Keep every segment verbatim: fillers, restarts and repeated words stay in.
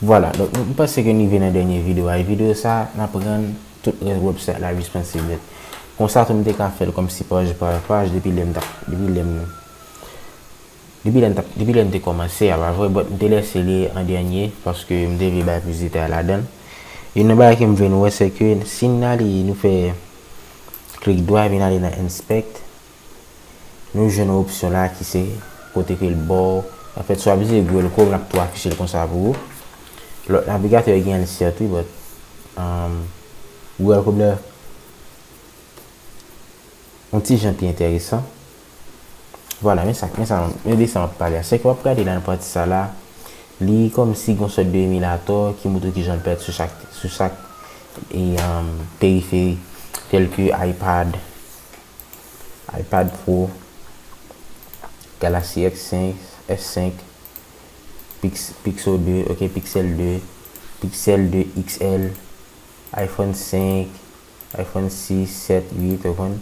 Vwala, donk m panse ke n rive nan dènye videyo a. E videyo sa a, n ap rann tout rès website la responsive nèt. Konsa tou m te ka fè l kòmsi paj pa paj depi lè m t ap, depi lè m, depi lè m t ap, depi lè m te kòmanse a, pa vre, but m te lèse li an dènye paske m te vle bay plis detay ladan l. Youn nan bagay ke m vle nou wè, se ke si n ale nou fè klik dwat epi n ale nan inspect, nou jwenn yon opsyon la ki se kote ke l ba w. Anfèt, si w ap itilize Google Chrome, l ap tou afiche l konsa pou ou. Lòt navigatè yo gen L C R tou, but, um, Google Chrome la yon ti jan pi enteresan. Vwala, men sa, men sa, men de sa m ap pale a. Se ke w ap gade la nan pati sa la, li kòmsi gon sòt de emilatè ki montre ki jan l pèt sou chak, sou chak e, um, periferi, tèl ke iPad, iPad Pro, Galaxy X cinq, S cinq, Pix-, Pixel deux, ok, Pixel deux, Pixel deux X L, iPhone cinq, iPhone six, sept, huit, ou konprann?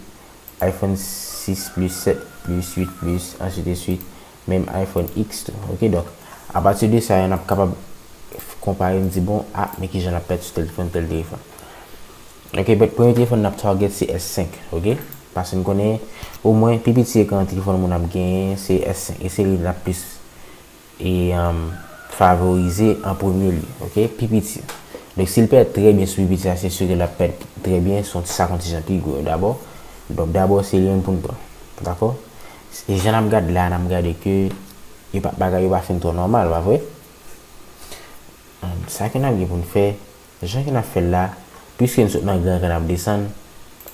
iPhone six Plus, sept Plus, huit Plus, ainsi de suite, menm iPhone X tou, ok? Donk, apati de sa, n ap kapab konpare, n di, bon, a, men kijan l ap pèt sou telefòn, tèl telefòn. Ok, but premye telefòn n ap target se S cinq, ok? Paske n konnen, omwen, pi piti ekran telefòn moun ap genyen, se S cinq, e se li n ap plis e, um, favorize an premye lye, ok? Pi piti. Donk, si l pèt trè byen sou pi piti a, se si ke l ap pèt trè byen sou sa k yon ti jan pi gwo yo dabò. Donk, dabò, se li menm pou n pran. Dakò? E jan n ap gade la, n ap gade ke yo pa, bagay yo pa fin twò nòmal, pa vre? Um, sa ke n ap gen pou n fè, jan ke n ap fè l la, piske n sot nan gran ekran n ap desann,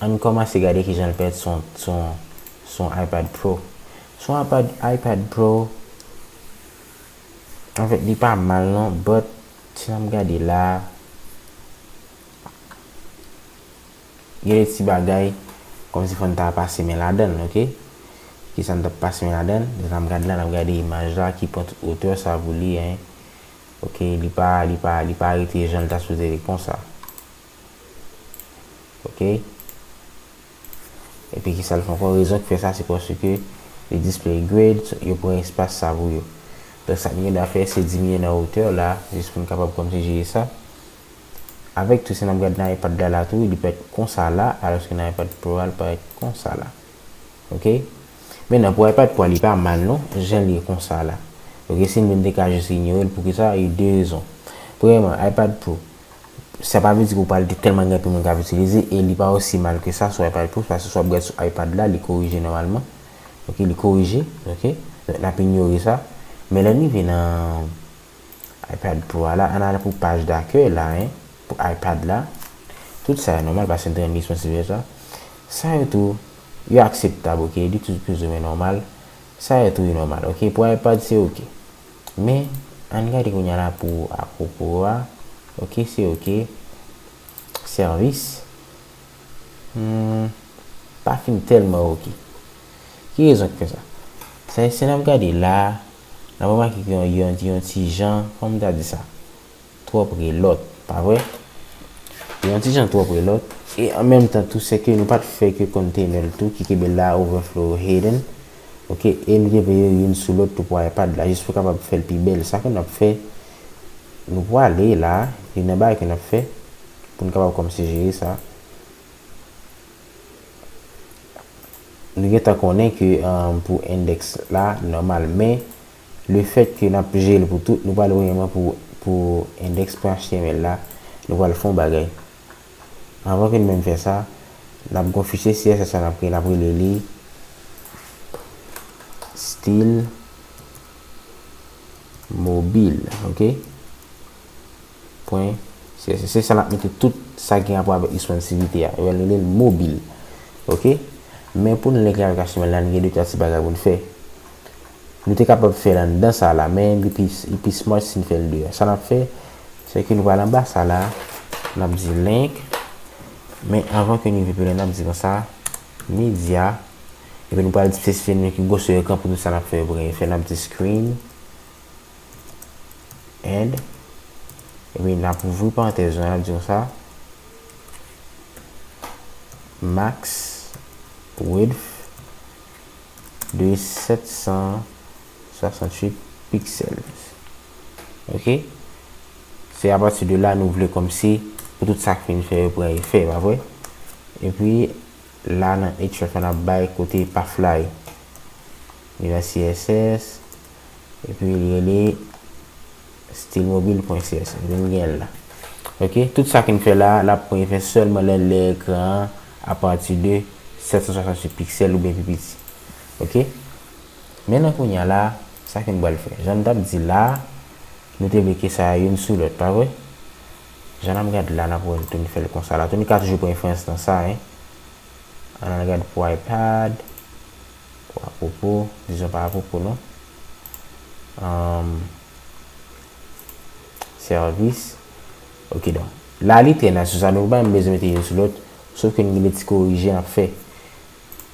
ann kòmanse gade kijan l pèt sou, sou, sou iPad Pro. Sou iPad, iPad Pro, anfèt, li pa mal non, but si n ap gade la, gen de ti bagay kòmsi fò n ta pase men ladan l, ok? Kisa n t ap pase men ladan l? Lè n ap gade la, n ap gade imaj la ki pran tout wotè sa pou li, en. Ok, li pa, li pa, li pa rete jan l ta sipoze rete konsa. Ok? Epi kisa l fè ankò? Rezon ki fè sa, se paske li display grid, yo pran espas sa pou yo. Donk sa n gen dwa fè, se diminye nan wotè la, jis pou n kapab kòmsi jere sa. Avèk tou, si n ap gade nan iPad la, la tou, li pèt konsa la, alòske nan iPad Pro a, li parèt konsa la. Ok? Mentnan, pou iPad Pro a, li pa mal non, jan l ye konsa la. Ok, si n vle, n te ka jis inyore l, poukisa? Gen de rezon. Premyèman, iPad Pro, sa pa vle di ke w pral te tèlman gen anpil moun k ap itilize, e li pa osi mal ke sa sou iPad Pro, paske si w ap gade sou iPad la, li korije nòmalman. Ok, li korije, ok? Donk, n ap inyore sa. Men lè n rive nan iPad Pro a la, ann ale pou paj dakèy la, en, pou iPad la. Tout sa yo nòmal, paske n te rann responsive sa. Sa yo tou, yo akseptab, ok? Li tou plizoumwen nòmal. Sa yo tou yo nòmal, ok? Pou iPad, se ok. Men, ann gade kounye a la pou apwopo a. Ok, se ok. Sèvis. Hmm, pa fin tèlman ok. Ki rezon ki fè sa? Sa, si n ap gade la, n ap remake ke yon, yon, yon ti jan, kòman m ta di sa? Twò pre lòt, pa vre? Yon ti jan twò pre lòt. E an menm tan tou, se ke nou pa t fè ke container l tou, ki kenbe la, overflow hidden. Ok, e nou te vle yo youn sou lòt tou pou iPad la, jis pou kapab fè l pi bèl. Sa ke n ap fè, nou prale la, youn nan bagay ke n ap fè, pou n kapab kòmanse jere sa. Nou gentan konnen ke, um, pou index la, nòmal, men le fèt ke n ap jere l pou tout, nou pral vrèman pou, pou index pwen H T M L la, nou pral fè yon bagay. Anvan ke n menm fè sa, n ap gon fichye C S S la n ap kreye, n ap rele li style mobile, ok? Pwen C S S. Se sa n ap mete tout sa ki gen rapò avèk responsivite a. Yo rele l mobil. Ok? Men pou n link li avèk H T M L la, n gen de twa ti bagay pou n fè. Nou te kapab fè l anndan sa la, men li pi, li pi smart si n fè l deyò. Sa n ap fè, se ke nou pral anba sa la, n ap di link. Men anvan ke n rive pi lwen, n ap di konsa, media. Epi nou pral espesifye nou ki gwosè ekran pou nou sa n ap fè yo pou gen efè. N ap di screen. And, epi n ap ouvri parantèz nou an, n ap di konsa, max width de sept cent soixante-huit pixels. Ok? Se apati de la nou vle kòmsi pou tout sa k fin fè yo pran efè, pa vre? Epi la nan href la n ap bay kote path la ye. Li nan C S S, epi li rele style mobile point C S S. Vin gen l la. Ok, tout sa ke n fè la, l ap pran efè sèlman lè, lè ekran an apati de sèt san swasanntuit piksèl oubyen pi piti. Ok? Men nan kounye a la, sa ke n pral fè. Jan n t ap di la, nou te vle ke sa youn sou lòt, pa vre? Jan n ap gad la, n ap wè n tou n fè l konsa la. Tou n ka toujou pran enfliyans nan sa, en. Ann al gad pou iPad, pou apwopo, dizon pa apwopo, non. Anm, sèvis. Ok, donk, la li trè nice sou sa, nou pa menm bezwen mete youn sou lòt, sof ke n gen de ti korije n ap fè.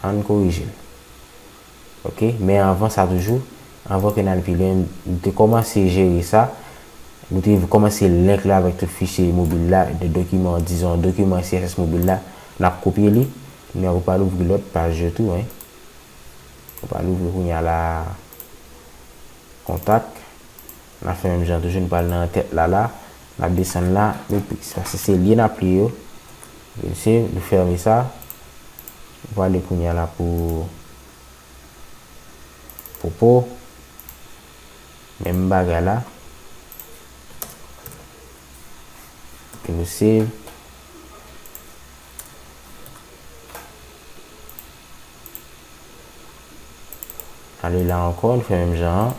Ann korije l. Ok, men anvan sa toujou, anvan ke n al pi lwen, nou te kòmanse jere sa, nou te kòmanse link la avèk tout fichye mobil la, de dokiman, dizon, dokiman C S S mobil la, n ap kopye li, men ou pral ouvri lòt paj yo tou, en. Ou pral ouvri kounye a la, kontak, n ap fè menm jan toujou, nou pral nan tèt la la, n ap desann la, nou plis, paske se lye n ap lye yo. Mesye, nou fèmen sa, nou prale kounye a la pou pwopo, menm bagay la, ke nou save. Ale la ankò, nou fè menm jan an.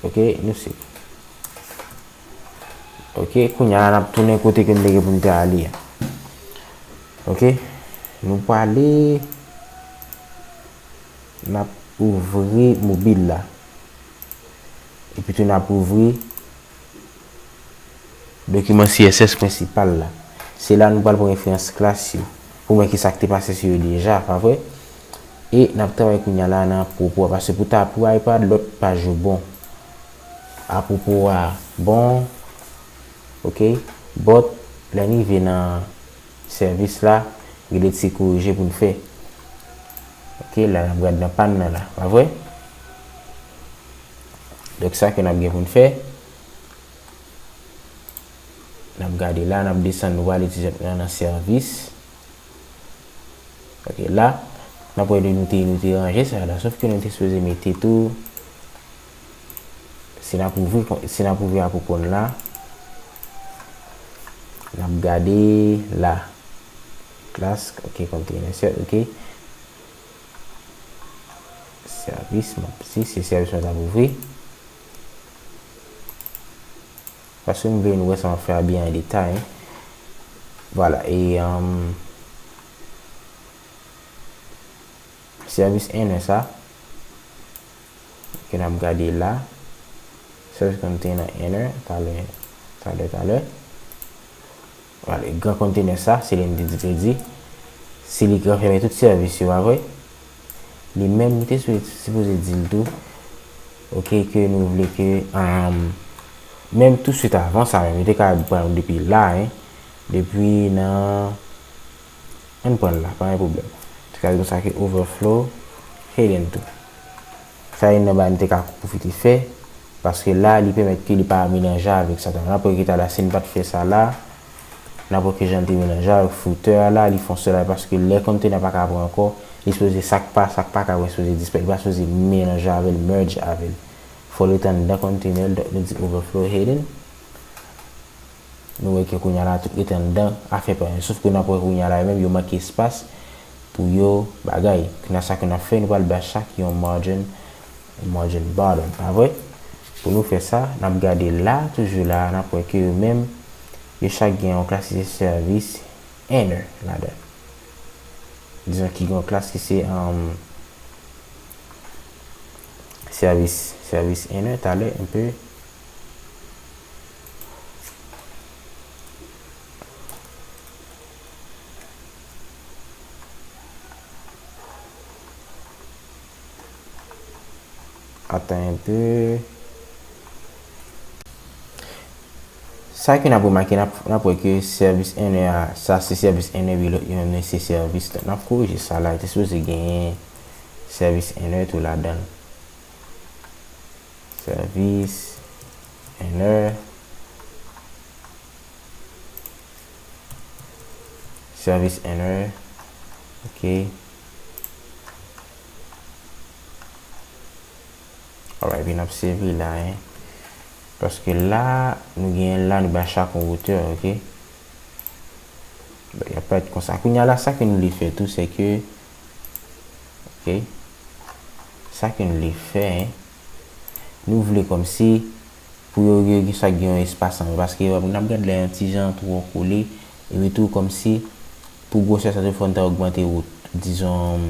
Ok, nou save. Ok, kounye a la n ap tounen kote ke n te gen pou n te ale a. Ok, nou prale, n ap ouvri mobil la. Epi tou n ap ouvri dokiman C S S prensipal la. Se la nou pral pran enfliyans klas yo, pou wè kisa k te pase sou yo deja, pa vre? E n ap travay kounye a la nan apwopo a, paske pou ta, pou iPad, lòt paj yo bon. Apwopo a bon, ok, but lè n rive nan sèvis la, gen de ti korije pou n fè. Ok, la n ap gad nan pa n nan la, pa vre? Donk sa ke n ap gen pou n fè, n ap gade la, n ap desann, nou prale ti jan nan, nan sèvis. Ok, la, n ap wè nou te, nou te ranje sa la, sof ke nou te sipoze mete tou, si n ap ouvri, si n ap ouvri apwopo n la, n ap gade la. Klas, ok, container, ok. Sèvis, m ap, si se sèvis mwen t ap ouvri. Paske m vle nou wè sa m ap fè a byen an detay, en. Vwala, e, um, sèvis inner sa, ke n ap gade la, sèvis container inner, talè, talè, talè. Vwala, gran container sa, se li n te di, te di, se li ki ranfèmen tout sèvis yo, pa vre? Li menm, nou te sou-, sipoze di l tou, ok, ke nou vle ke, um, menm touswit avan sa menm, nou te ka pran depi la, en, depi nan, ann pran l la, pa gen pwoblèm. Nou te ka di konsa ke overflow hidden tou. Sa youn nan bagay nou te ka pwofite fè, paske la, li pèmèt ke li pa melanje avèk sa tou. N ap wè ke talè si n pa t fè sa la, n ap wè ke jan l te melanje avèk footer a la, li fè yon sèl a, paske lè container pa ka pran ankò, li sipoze sa k pa, sa k pa ka pran sipoze disparèt, li pa sipoze melanje avè l, merge avè l. Fò l ret anndan container l, donk nou di overflow hidden. Nou wè ke kounye a la tout ret anndan afè pa yo. Sof ke n ap wè kounye a la yo menm yo manke espas pou yo bagay. Nan sa ke n ap fè, nou pral bay chak yon margin, margin bottom, pa vre? Pou nou fè sa, n ap gade la, toujou la, n ap wè ke yo menm, yo chak gen yon klas ki se sèvis inner ladan. Dizon ki gen yon klas ki se, um, sèvis, sèvis inner, talè, enpe. Atann enpe. Sa ke n ap remake, n ap, n ap wè ke sèvis inner a, sa se sèvis inner, wi, lòt yo menm se sèvis. Donk, n ap korije sa la, li te sipoze genyen sèvis inner tou ladan l. Service enter. Service enter. Ok. Alright, epi n ap save la, hein. Paske la, nou genyen la, nou ba chak yon wotè, ok? Bon, y ap parèt konsa. Kounye a la, sa ke nou vle fè tou, se ke, ok? Sa ke nou vle fè, hein, nou vle kòmsi pou yo, yo, yo sa gen yon espas anba, paske n ap gade la yon ti jan twò kole, epi tou kòmsi pou gwosè sa tou fò n ta ogmante wot, dizon,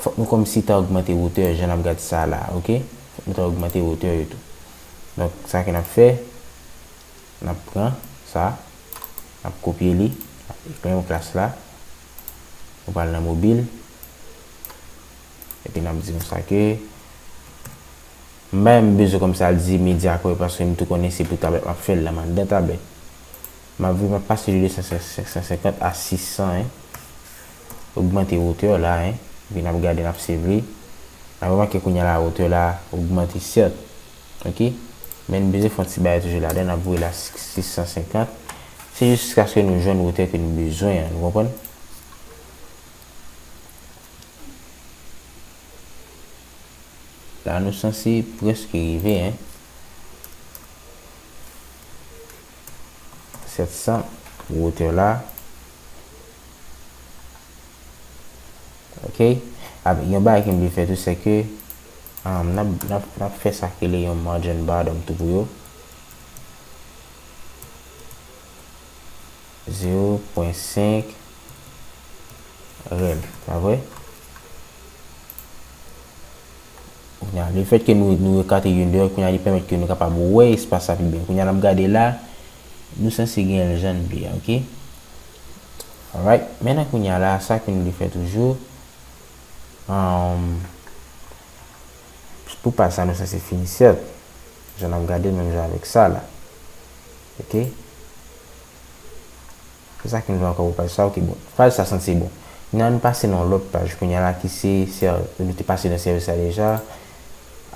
fòk nou kòmsi ta ogmante wotè, jan n ap gade sa la, ok? Fòk nou ta ogmante wotè yo tou. Donk, sa ke n ap fè, n ap pran sa, n ap kopye li, n ap kreye yon klas la, nou pral nan mobil, epi n ap di konsa ke M pa menm bezwen kòmsi al di medya ankò, paske m tou konnen se pou tablèt m ap fè l la, m anndan tablèt. M ap vin, m ap pase de de san, senk san senkant a sis san, hein. Ogmante wotè la, hein. Epi n ap gade, n ap save li. N ap remake kounye a la, wotè la ogmante, sèt. Ok? Men n bezwen fè yon ti bagay toujou ladan, n ap voye la sis san senkant. Se jiskaske nou jwenn wotè ke nou bezwen an, nou konprann? La, nou sanse prèske rive, hein. Sèt san, wotè la. Ok? Ap, yon bagay ke m vle fè tou, se ke, um, n ap, n ap, n ap fè sa ki rele yon margin bottom tou pou yo. Zewo pwen senk rèl, pa vre? Kounye a, lefètke nou, nou ekate youn deyò, kounye a, li pèmèt ke nou kapab wè espas la pi byen. Kounye a, n ap gade la, nou sanse gen l jan n vle a, ok? Alright, mentnan kounye a la, sa ke nou vle fè toujou, um, pou paj sa, nou sanse fini sèt. Jan n ap gade l menm jan avèk sa la. Ok? Se sa ki nou vle ankò pou paj sa. Ok, bon. Paj sa sanse bon. Kounye a nou pase nan yon lòt paj. Kounye a la ki se, se, nou te pase nan sèvis la deja.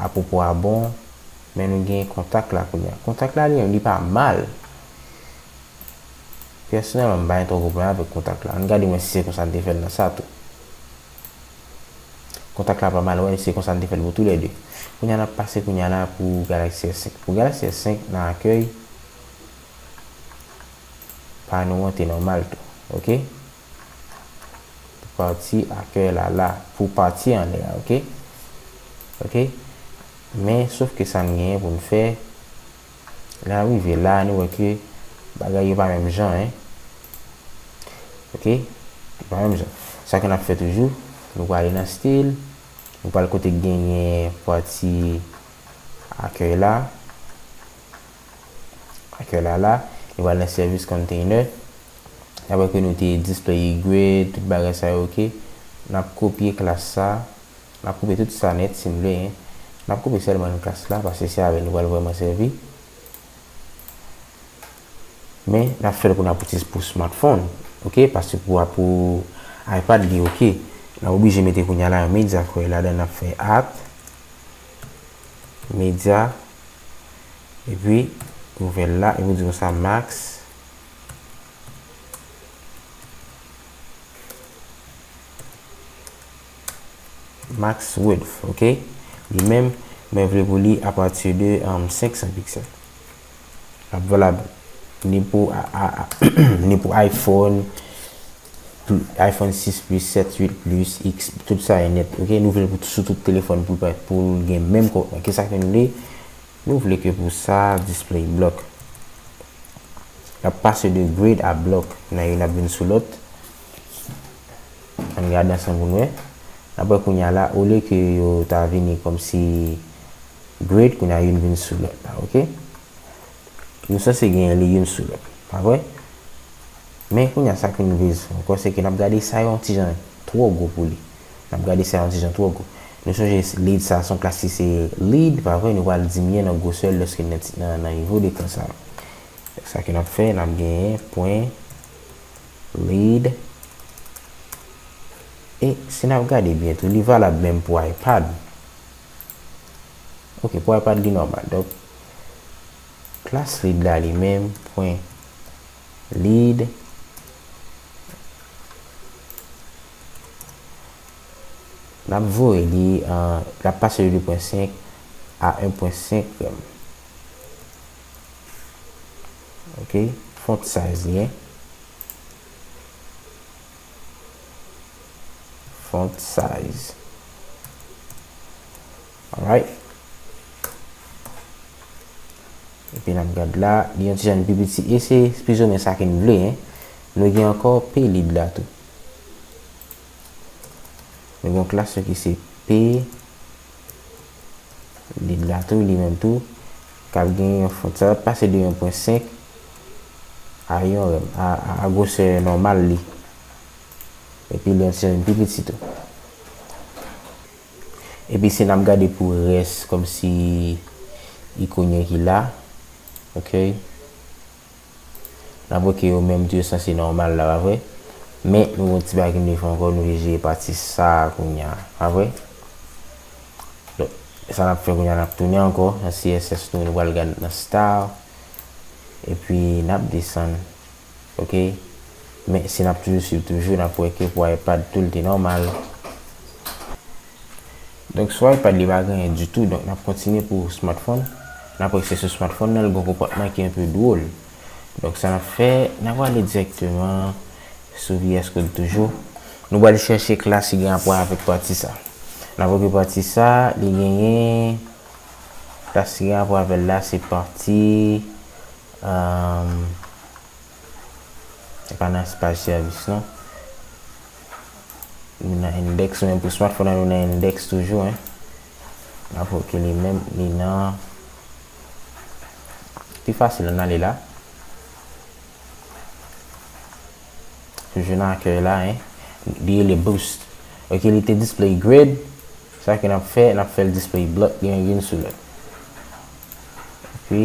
Apwopo a bon. Men nou gen kontak la kounye a. Kontak la li menm, li pa mal. Pèsonèlman, m pa gen twò pwoblèm avèk kontak la. Ann gade mwen si se konsa n te fè l nan sa tou. Kontak la pa mal, wè, se konsa n te fè l pou toulède. Kounye a n ap pase kounye a la pou Galaxy S senk. Pou Galaxy S senk nan akèy, pa nou an te nòmal tou, ok? Pou pati akèy la la, pou pati anlè a, ok? Ok? Men, sof ke sa n genyen pou n fè, lè n ap rive la, nou wè ke bagay yo pa menm jan, en. Ok? Yo pa menm jan. Sa ke n ap fè toujou, nou prale nan stil, nou pral kote k genyen pati akèy la. Akèy la la, nou pral nan service container. Apre ke nou te display grid, tout bagay sa yo, ok? N ap kopye klas sa. N ap koupe tout sa nèt si n vle, en. N ap koupe sèlman klas la, paske se avè l nou pral vrèman sèvi. Men, n ap fè l pou n ap itil pou smartphone, ok? Paske pou, pou iPad, li ok. N ap oblije mete kounye a la yon media query ladan, n ap fè at media, epi ouvè l la, epi di konsa max. Max width, ok? Li menm, mwen vle pou li apati de, um, senk san piksèl. L ap valab ni pou, a, a, a, ni pou iPhone, pl-, iPhone sis plis, sèt, uit plis, X, tout sa e nèt, ok? Nou vle pou, sou tout telefòn pou, pou l gen menm kontni. Kisa ke nou vle? Nou vle ke pou sa, display block. N ap pase de grid a block. Nan youn n ap vin sou lòt. Ann gade ansanm pou n wè. N ap wè kounye a la, olye ke yo ta vini kòmsi grid, kounye a youn vin sou lòt la, ok? Nou sanse genyen li youn sou lòt, pa vre? Men kounye a sa ke nou bezwen ankò, se ke n ap gade sa yon ti jan twò gwo pou li. N ap gade sa yon ti jan twò gwo. Nou sonje lead sa se yon klas ki se lead, pa vre? Nou pral diminye nan gwosè l lòske n nan, nan, nan nivo de ekran sa. Sa ke n ap fè, n ap genyen pwen lead. E si n ap gade byen tou, li valab menm pou iPad. Ok, pou iPad li nòmal. Donk, klas lead la li menm, pwen lead. N ap voye li, euh, l ap pase de de pwen senk a en pwen senk rèm. Ok, font size li, hein. Font size. Alright. Epi n ap gad la, li yon ti jan pi piti. E se plizomen sa ke n vle, hein. Nou gen ankò P lead la tou. Nou gen yon klas ki se P lead la tou, li menm tou, k ap gen yon font. Sa ap pase de en pwen senk a yon rèm, a, a, a gwosè nòmal li. Epi li yon ti jan pi piti tou. Epi si n ap gade pou rès, kòmsi ikon yo ki la, ok? N ap wè ke yo menm tou yo sanse nòmal la, pa vre? Men, nou gen yon ti bagay ki nou vle fè ankò, nou vle jere pati sa a kounye a, pa vre? Donk, sa n ap fè kounye a, n ap tounen ankò nan C S S nou, nou pral gade nan style. Epi, n ap desann, ok? Men, si n ap toujou swiv toujou, n ap wè ke pou iPad tou, li te nòmal. Donk, sou iPad, li pa gen anyen ditou. Donk, n ap kontinye pou smartphone. N ap wè ke se sou smartphone nan, li gen yon konpòtman ki enpe dwòl. Donk, sa n ap fè, n ap prale dirèkteman sou V S Code toujou. Nou pral chèche klas ki gen rapò avèk pati sa. N ap wè ke pati sa, li genyen klas ki gen rapò avè l la, se pati, euh, E pa nan espas sèvis non. Nou nan index, nou menm pou smartphone nan, nou nan index toujou, hein. N ap wè ke li menm, li nan, pi fasil, ann ale la. Toujou nan akèy la, hein. Li rele boost. Ok, li te display grid. Sa ke n ap fè, n ap fè l display block, gen youn sou lòt. Epi,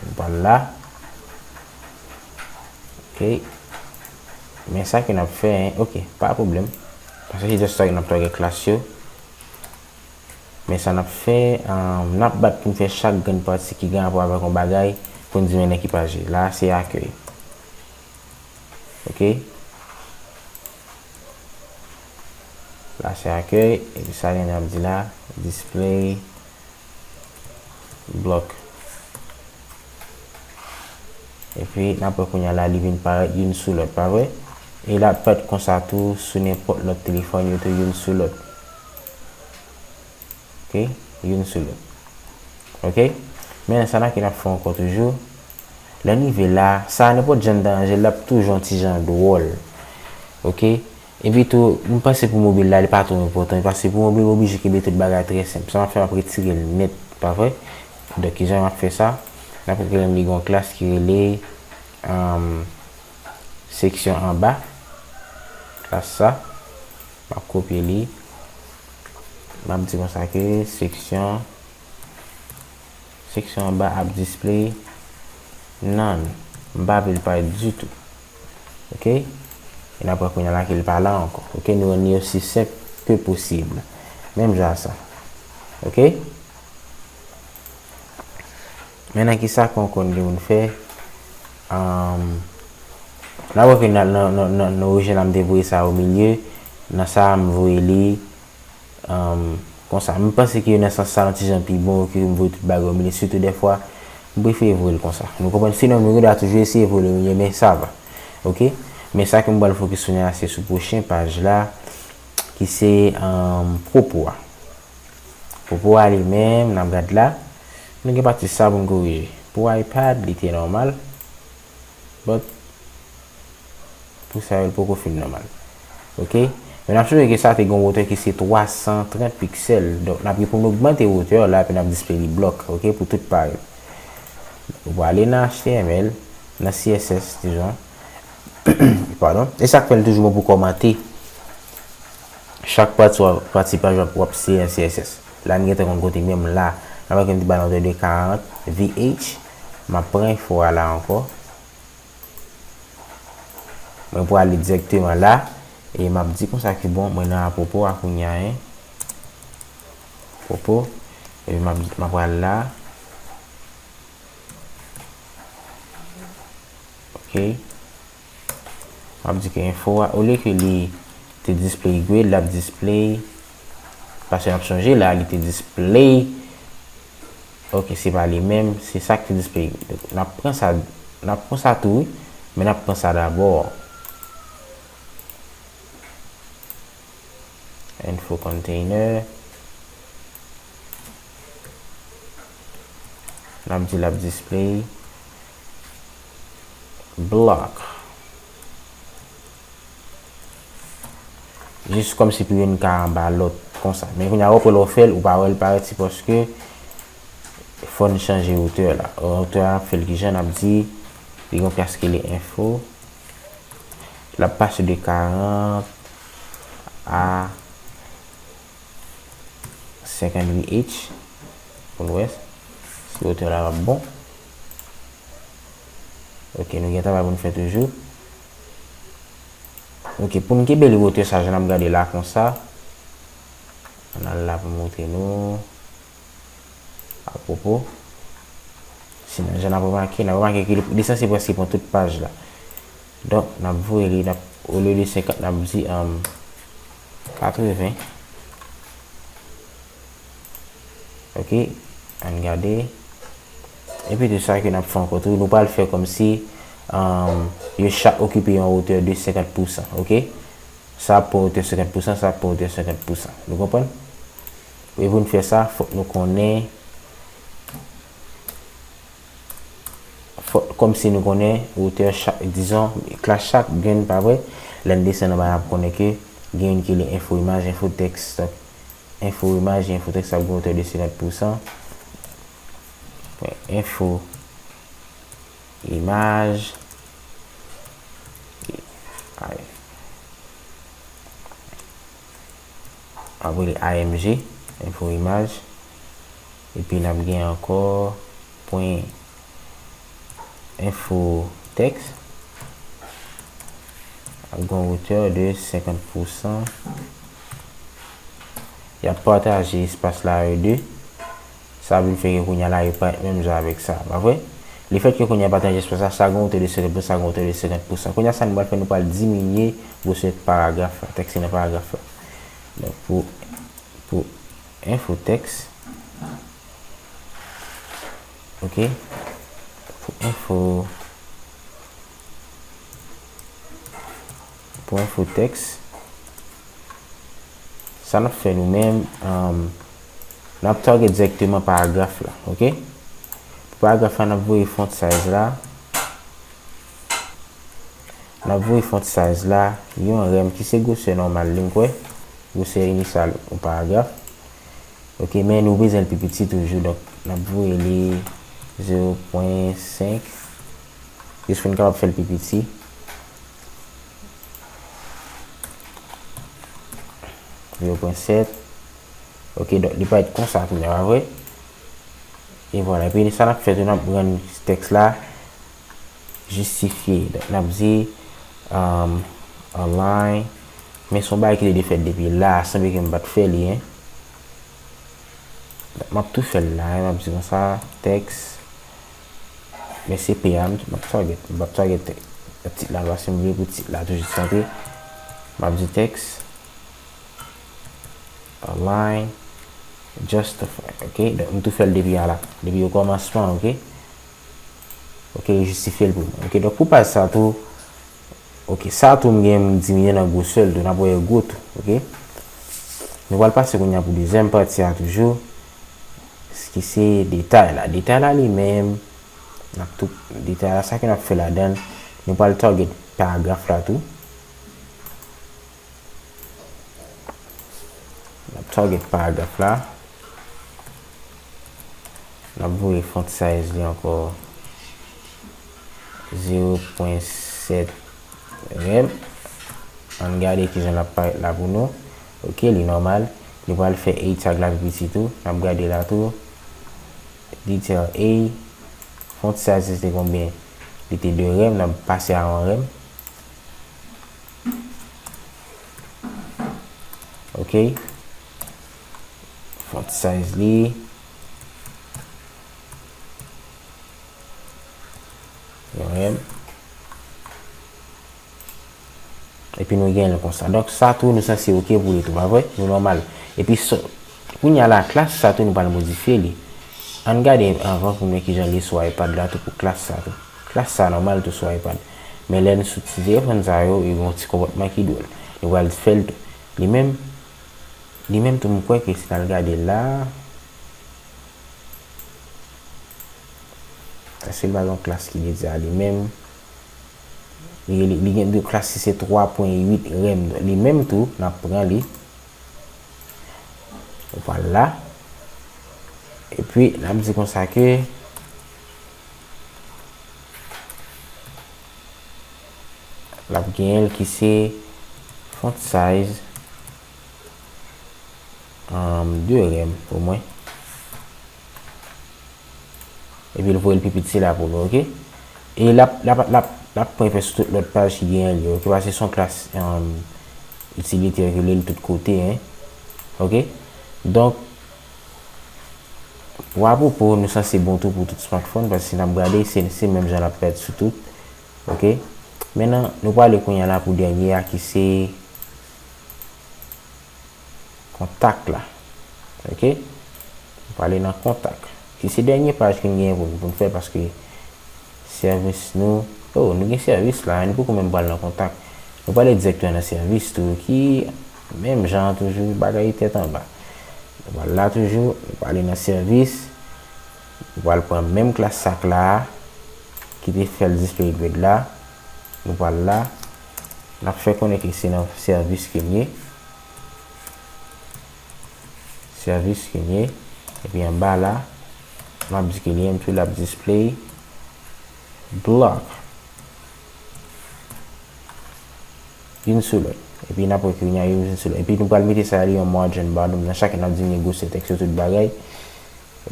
nou pral la. Ok. Men sa ke n ap fè, hein, ok, pa pwoblèm. Paske se just sa ke n ap tagè klas yo. Men sa n ap fè, um, n ap bat pou n fè chak grenn pati ki gen rapò avèk yon bagay, pou n di men nan ki paj li. La, se akèy. Ok. La se akèy, epi sa gen ap di la, display block. Epi n ap wè kounye a la, li vin parèt youn sou lòt, pa vre? E l ap parèt konsa tou sou nenpòt lòt telefòn yo tou youn sou lòt. Ok, youn sou lòt. Ok, men sa n ap fè ankò toujou. Lè n rive la, sa a nenpòt jan n ta ranje l, l ap toujou yon ti jan dwòl. Ok, epi tou, m panse pou mobil la, li pa twò enpòtan, paske pou mobil, m oblije kenbe tout bagay trè senp. Sa m ap fè, m ap retire l nèt, pa vre? Donk, kijan m ap fè sa? N ap rele, li gen yon klas ki rele, um, seksyon anba. Klas sa. M ap kopye li. M ap di konsa ke seksyon, seksyon anba ap display none. M pa vle l parèt ditou. Ok? E n ap wè kounye a la ke l pa la ankò. Ok? Nou rann li osi senp ke posib. Menm jan sa. Ok? Men nan kisa ke w konn gen moun fè, um, n ap wè ke nan, nan, nan, nan, nan orijinal la, m te voye sa o milye, nan sa a, m voye li, um, konsa. M panse ke nan sans sa, yon ti jan pi bon ke m voye tout bagay o milye, sitou dèfwa, m prefere voye l konsa. Nou konprann? Sinon, nou gen dwa toujou eseye voye l o milye, men sa va. Ok? Men sa ke m pral fokis kounye a, se sou pwochen paj la, ki se, um, pwopo a. Pou, pou a li menm, n ap gad la. Nou gen pati sa pou n korije. Pou iPad, li te nòmal. But, pou sa yo, li poko fin nòmal. Ok? Men n ap sonje ke sa te gen yon wotè ki se twa san trant piksèl. Donk, n ap gen pou n ogmante wotè a la, epi n ap display li blòk, ok, pou tout paj. Ou prale nan H T M L, nan C S S, dizon. Padon. E sa k fè l toujou bon pou kòmante. Chak pati w ap, pati paj w ap, w ap seye nan C S S. La, m gentan konn kote menm la. N ap wè ke m te ba l yon hauteur de karant V H. M ap pran enfo a la ankò. Mwen prale dirèkteman la. E m ap di konsa ke bon, mwen nan apwopo a kounye a, hein. Apwopo. Epi m ap, m ap pral la. Ok. M ap di ke enfo a, olye ke li te display grade, l ap display, paske n ap sonje la, li te display, ok, se pa li menm, se sa k te display. Donk, n ap pran sa, n ap pran sa tou, wi, men n ap pran sa dabò. Info container. N ap di l ap display block. Jis kòmsi pou youn ka anba lòt konsa. Men kounye a, w ap wè lè w fè l, ou pa wè l parèt, se paske fò n chanje wotè la. Wotè a, n ap fè l kijan, n ap di, li gen yon plas ki rele info. L ap pase de karant a senkannwit H pou n wè si wotè la ap bon. Ok, nou gen travay pou n fè toujou. Ok, pou n kenbe li wotè sa, jan n ap gade la konsa. Ann al la pou m montre nou. Apwopo, si nan jan n ap remake, n ap remake ke li, li sanse prèske pran tout paj la. Donk, n ap voye li, n ap, olye de senkant, n ap di, um, katreven. Ok, ann gade. Epi tou sa ke n ap fè ankò tou, nou pral fè kòmsi, um, yo chak okipe yon wotè de senkant pousan, ok? Sa ap pran wotè senkant pousan, sa ap pran wotè senkant pousan. Nou konprann? E pou n fè sa, fòk nou konnen, fòk, kòmsi nou konnen wotè chak, dizon, klas chak grenn, pa vre? Lè n desann anba, n ap konnen ke gen youn ki rele enfo imaj, enfo tèks. Donk, enfo imaj, enfo tèks ap gen wotè de senkant pousan. Enfo imaj. Apre li I M G, info imaj. Epi n ap gen ankò pwen info tèks. Ap gen yon wotè de senkant pousan. Y ap pataje espas la yo de. Sa vin fè ke kounye a la, yo parèt menm jan avèk sa, pa vre? Lefètke kounye a pataje espas la, sa gen wotè de senkant pousan, sa gen wotè de senkant pousan. Kounye a, sa nou pral fè, nou pral diminye gwosè paragraf la, tèks ki nan paragraf la. Donk, pou, pou enfo tèks, ok? Pou enfo, pou enfo tèks, sa n ap fè nou menm, um, n ap target dirèkteman paragraf la, ok? Pou paragraf la, n ap voye font size la. N ap voye font size la, yon rèm ki se gwosè nòmal li, m kwè, gwosè inisyal yon paragraf. Ok, men nou bezwen l pi piti toujou, donk n ap voye li zewo pwen senk. Jis pou n kapab fè l pi piti. Zewo pwen sèt. Ok, donk li parèt konsa kounye a, pa vre? E vwala. Epi sa n ap fè tou, n ap rann tèks la jistifye. Donk, n ap di, um, align. Men se yon bagay ki te dwe fèt depi la, sanble ke m pa t fè li, en. Donk, m ap tou fè l la, en, m ap di konsa, tèks. Men se P a, m, m ap target, m p ap target tit la, paske m vle pou tit la toujou santre. M ap di tèks, align, justify, ok? Donk, m tou fè l depi a la, depi okòmansman, ok? Ok, li jistifye l pou mwen. Ok, donk pou paj sa tou, ok, sa tou m gen m diminye nan gwosè l tou, n ap wè l gwo tou, ok? Nou pral pase kounye a pou dezyèm pati a toujou, ki se detay la. Detay la li menm, n ap tou, detay la, sa ke n ap fè ladan l, nou pral target paragraf la tou. N ap target paragraf la. N ap voye font size li ankò zewo pwen sèt rèm. Ann gade kijan l ap parèt la pou nou. Ok, li nòmal. Li pral fè A tag la pi piti tou. N ap gade la tou. Detail A. Font size li te konbyen? Li te de rèm, n ap pase a yon rèm. Ok. Font size li. Yon rem. Epi nou gen l konsa. Donk, sa tou, nou sanse oke pou li tou, pa vre? Nou nòmal. Epi, so, kounye a la, klas sa tou, nou pral modifye li. Ann gade anvan pou nou wè kijan li sou iPad la tou pou klas sa tou. Klas sa nòmal tou sou iPad. Men lè n sou ti telefòn sa yo, yo gen yon ti konpòtman ki dwòl. Nou pral fè l tou. Li menm, li menm tou, m kwè ke si n al gade la, paske l pa gen yon klas ki dedye a li menm. Li, li, li gen de klas ki se twa pwen uit rem. Li menm tou, n ap pran li. Ou pral la. Epi, n ap di konsa ke l ap genyen l ki se font size, um, de rem pou mwen. Epi l voye l pi piti la pou nou, oke? E l ap, l ap, l ap, l ap pran efè sou tout lòt paj ki genyen li, oke? Paske se yon klas, um, itilite ke li tout kote, en. Oke? Donk, pou apwopo, nou sanse bon tou pou tout smartphone, paske si n ap gade, se, se menm jan l ap fèt sou tout, oke? Mentnan, nou prale kounye a la pou dènye a ki se kontak la. Oke? Nou prale nan kontak. Ki se dènye paj ke n genyen pou, pou n fè, paske sèvis nou, oh, nou gen sèvis la, nou poko menm pral nan kontak. Nou prale dirèkteman nan sèvis tou, ki menm jan an toujou, bagay tèt anba. Nou pral la toujou, nou prale nan sèvis, nou pral pran menm klas sa k la a, ki te fè l display grid la, nou pral la, n ap fè konnen ke se nan sèvis ke n ye. Sèvis ke n ye. Epi anba la, m ap di ke li menm tou l ap display block. Youn sou lòt. Epi n ap wè ke n a youn sou lòt. Epi nou pral mete sa li yon margin bottom. Nan chak n ap diminye gwosè tèks yo tout bagay.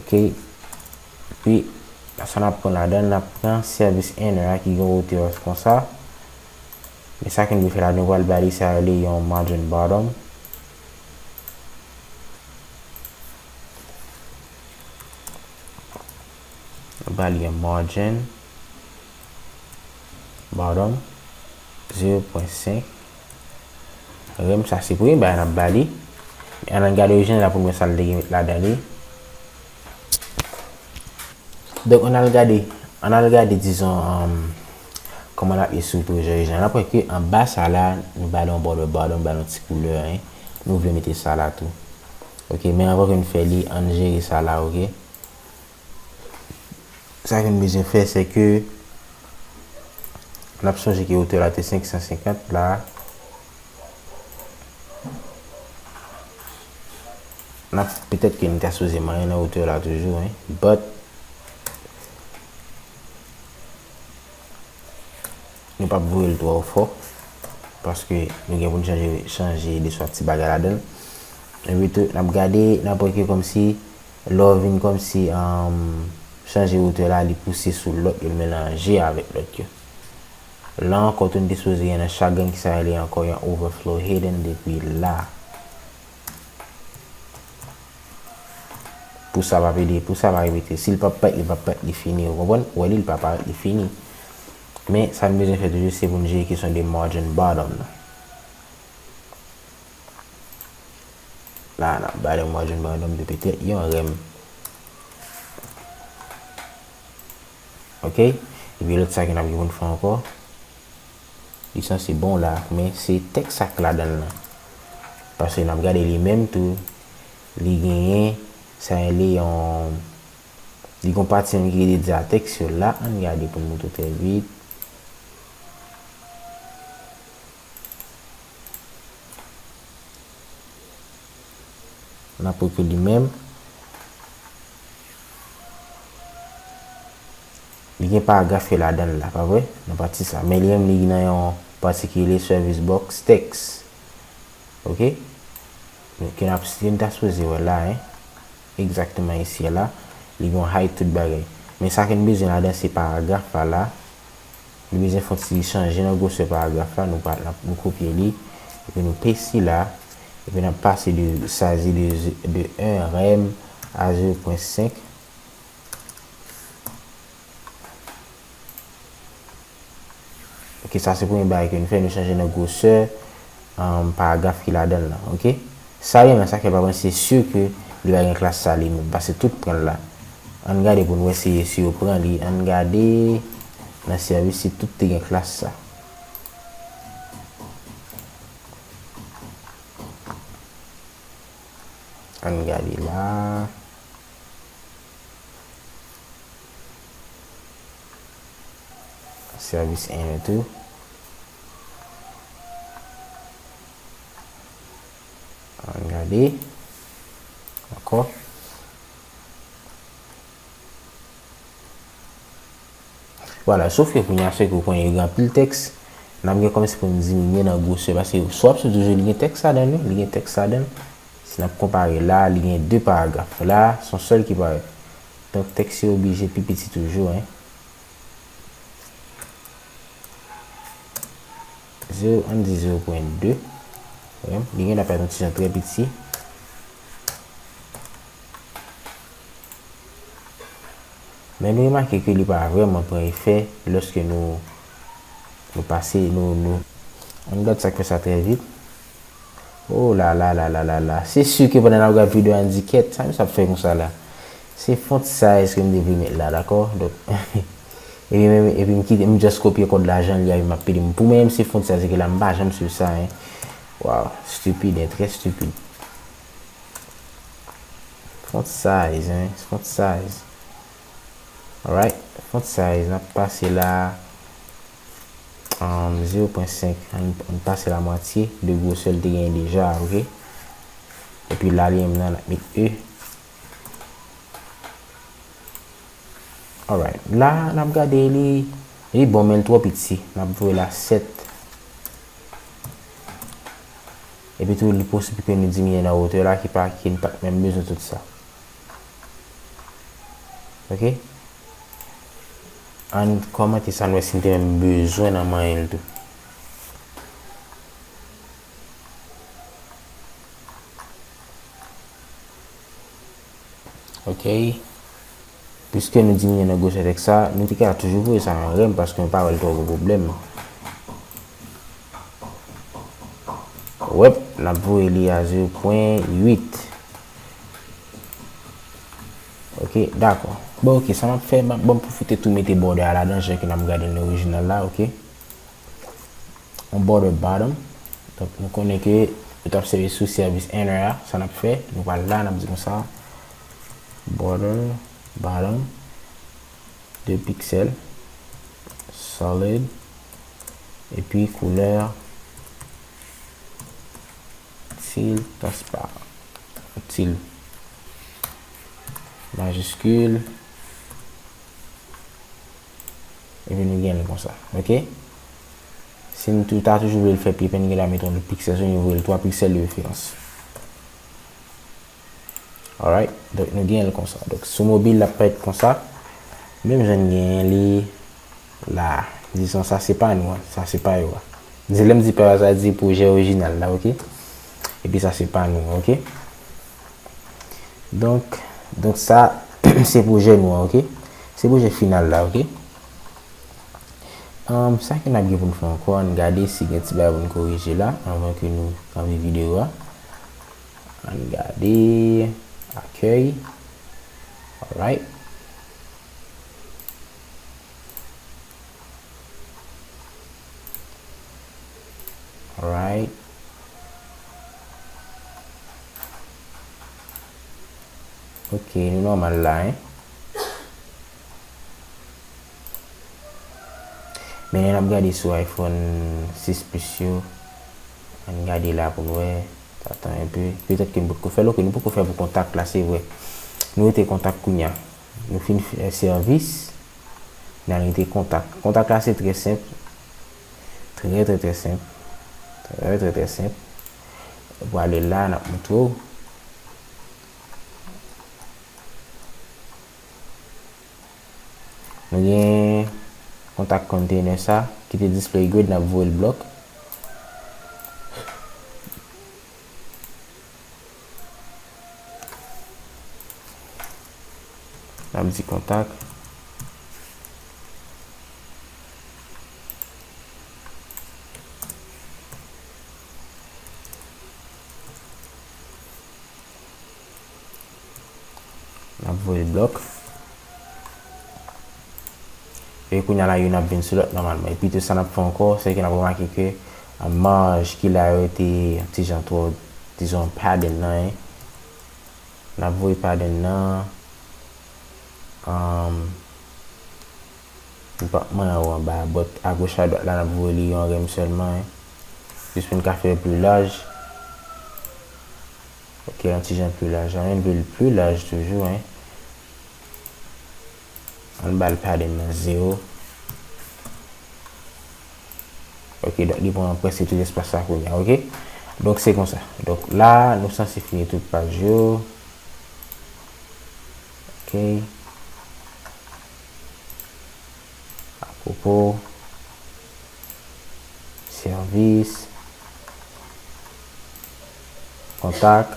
Oke. Epi, sa n ap pran ladan l, n ap pran sèvis inner a ki gen wotè konsa. Men sa ke n vle fè la, nou pral ba li sa rele yon margin bottom. Nou ba li yon margin bottom, zewo pwen senk. Rem, sa se premye bagay n ap ba li. Ann al gade orijinal la pou n wè sa l te gen met ladan li. Donk, ann al gade, ann al gade, dizon, um, kòman l ap ye sou pwojè orijinal. N ap wè ke anba sa la, nou ba li yon border bottom, ba li yon ti koulè, en. Nou vle mete sa la tou. Oke, men anvan ke n fè li, ann jere sa la, oke? Sa ke n bezwen fè, se ke n ap sonje ke wotè la te senk san senkant la. N ap, petèt ke n ta sipoze manyen nan wotè la toujou, wi. But, nou p ap voye l twò fò, paske nou gen pou n chanje, chanje de swa ti bagay ladan l. Epi tou, n ap gade, n ap wè ke kòmsi, lè w vin kòmsi, um, chanje wotè la, li pouse sou lòt yo, l melanje avèk lòt yo. La ankò tou, n te sipoze gen nan chak grenn ki sa rele ankò yon overflow hidden depi la. Pou sa pa pede, pou sa pa repete. Si l p ap parèt, li p ap parèt, li fini. Ou konprann? Ou wè li, li pa parèt, li fini. Men, sa n bezwen fè toujou, se pou n jere kesyon de margin bottom nan. La, n ap ba li margin bottom de petèt yon rem. Oke? Epi lòt sa ke n ap gen pou n fè ankò, li sanse bon la, men se tèks sa k ladan l lan. Paske n ap gade li menm tou, li genyen, sa rele yon, li gon pati menm ki rele dizatèks yo la, ann gade pou n montre w trè vit. N ap wè ke li menm, li gen paragraf yo ladan l la, pa vre? Nan pati sa. Men li menm, li nan yon pati ki rele service box text. Oke? Ke n ap, ke n ta sipoze wè la, en. Egzakteman isi a la. Li gen yon height tout bagay. Men sa ke n bezwen ladan, se paragraf la la. Nou bezwen fè yon ti chanje nan gwosè paragraf la, nou pa, n ap, nou kopye li, epi nou paste li la, epi n ap pase de, sa di de, de un rem a zewo pwen senk. Ok, sa se premye bagay ke nou fè, nou chanje nan gwosè, um, paragraf ki ladan l lan, ok? Sa yo menm, sa fè pa panse si ke li pa gen klas sa li menm, paske tout pran l la. Ann gade pou n wè si, si yo pran li. Ann gade nan sèvis si tout te gen klas sa. Ann gade la. Sèvis en tou. Ann gade. Ankò. Vwala, sof ke kounye a, se ke w konnen yo gen anpil tèks, n ap gen kòmsi pou n diminye nan gwosè, paske sou opsyon toujou li gen tèks ladan l, wi, li gen tèks ladan l. Si n ap konpare la, li gen de paragraf. La, se yon sèl ki parèt. Donk, tèks yo oblije pi piti toujou, en. Zewo, ann di zewo pwen de. Wi, li gen dwa parèt yon ti jan trè piti. Men nou remake ke li pa vrèman pran efè lòske nou, nou pase, nou, nou. Ann gad sa k fè sa trè vit. Oh la la la la la la la. Se si ke pandan n ap gad videyo a, n di, "Kèt, sa misye ap fè konsa la?" Se font size ke m te vle met la, dakò? Donk, epi menm, epi m kite, m just kopye kòd la jan l ye, epi m ap pede m. Pou mwen menm, se font size ke la, m pa janm swiv sa, en. Wow, stupid, en, trè stupid. Font size, en, font size. Alright, font size, n ap pase la, um, zewo pwen senk, ann, ann pase la mwatye de gwosè l te genyen deja, ok? Epi la li menm nan, n ap met E. Alright, la, n ap gade li, li bon, men l twò piti, n ap voye la sèt. Epi tou, li posib ke nou diminye nan wotè la, ki pa, ki n pa t menm bezwen tout sa. Ok? Ann kòmante sa, n wè si n te menm bezwen nan manyen l tou. Ok? Piske nou diminye nan gwosè tèks sa, nou te ka toujou voye sa nan rèm paske nou pa wè l twò gwo pwoblèm. Wèp, n ap voye li a zewo pwen uit. Ok, dakò. Bon, ok, sa m ap fè, m ap, bon, pwofite tou mete border a ladan, jan ke n ap gade l nan orijinal la, ok. Yon border bottom. Donk, nou konnen ke nou t ap sèvi sou sèvis inner a, sa n ap fè, nou pral la, n ap di konsa, border bottom, de piksèl, solid, epi koulè teal transparent, teal, majiskil, epi nou gen l konsa, ok? Si n tou, ta toujou vle l fè pi epi, n gen dwa mete yon lòt piksèl, si nou voye l twa piksèl de referans. Alright, donk nou gen l konsa. Donk sou mobil, l ap parèt konsa. Menm jan n genyen li la. Dizon, sa se pa nou an, sa se pa yo a. Di, lè m di pa yo a, sa di pwojè orijinal la, ok? Epi sa se pa nou, ok? Donk, donk sa, se pwojè nou an, ok? Se pwojè final la, ok? Ahn, sa ke n ap gen pou n fè ankò, ann gade si gen ti bagay pou n korije la, anvan ke nou kanpe videyo a. Ann gade akèy. Alright. Alright. Ok, nou nòmal la, en. Men lè n ap gade sou iPhone sis Plus yo, ann gade la pou n wè. Tann enpe. Petèt ke n potko fè l, ok, nou poko fè pou kontak la, se vre. Nou rete kontak kounye a. Nou fin fè sèvis, n al rete kontak. Kontak la se trè senp. Trè, trè, trè senp. Trè, trè, trè senp. Ou prale la, n ap montre w. Nou gen kontak container sa ki te display grid, n ap voye l block. N ap di kontak. N ap voye blòk. E kounye a la, youn ap vin sou lòt nòmalman. Epi tou sa n ap fè ankò, se ke n ap remake ke, a, maj ki la yo te yon ti jan twò, dizon, padding nan, en. N ap voye padding nan. Um, m pa manyen ou anba, but agoch adwat la, n ap voye li yon rèm sèlman, en. Jis pou n ka fè l pli laj. Ok, yon ti jan pli laj. Ann vle l pli laj toujou, en. Ann ba l padding nan zewo. Ok, donk li pran prèske tout espas la kounye a, ok? Donk se konsa. Donk la, nou sanse fini tout paj yo. Ok. Apwopo, sèvis, kontak.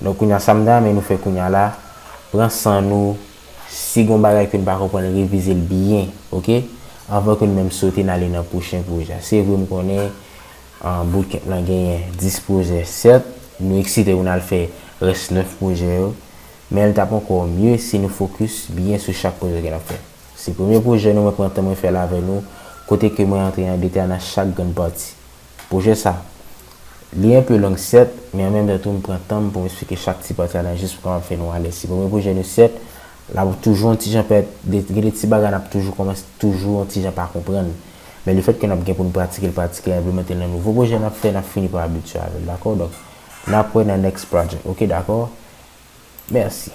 Donk kounye a sa m ta renmen nou fè kounye a la, pran san nou, si gon bagay ke n pa konprann, revize l byen, ok? Anvan ke n menm sote n ale nan pwochen pwojè. Se vre m konnen, ah, bootcamp lan genyen dis pwojè, sèt, nou eksite pou n al fè rès nèf pwojè yo, men l t ap ankò mye si nou fokis byen sou chak pwojè ke n ap fè. Se premye pwojè nou, mwen pran tan mwen fè l avè nou, kote ke mwen antre an detay nan chak grenn pati. Pwojè sa, li enpe long, sèt, men an menm tan tou, m pran tan m pou m eksplike chak ti pati ladan jis pou kapab fè nou alèz. Se premye pwojè nou, sèt, l ap toujou yon ti jan pèt, de, gen de ti bagay n ap toujou kòmanse, toujou yon ti jan pa konprann. Men lefètke n ap gen pou n pratike l, pratike l, enplimante l nan nouvo pwojè n ap fè, n ap fini pa abitye avè l, dakò? Donk, n ap wè nan next project, ok, dakò? Mèsi.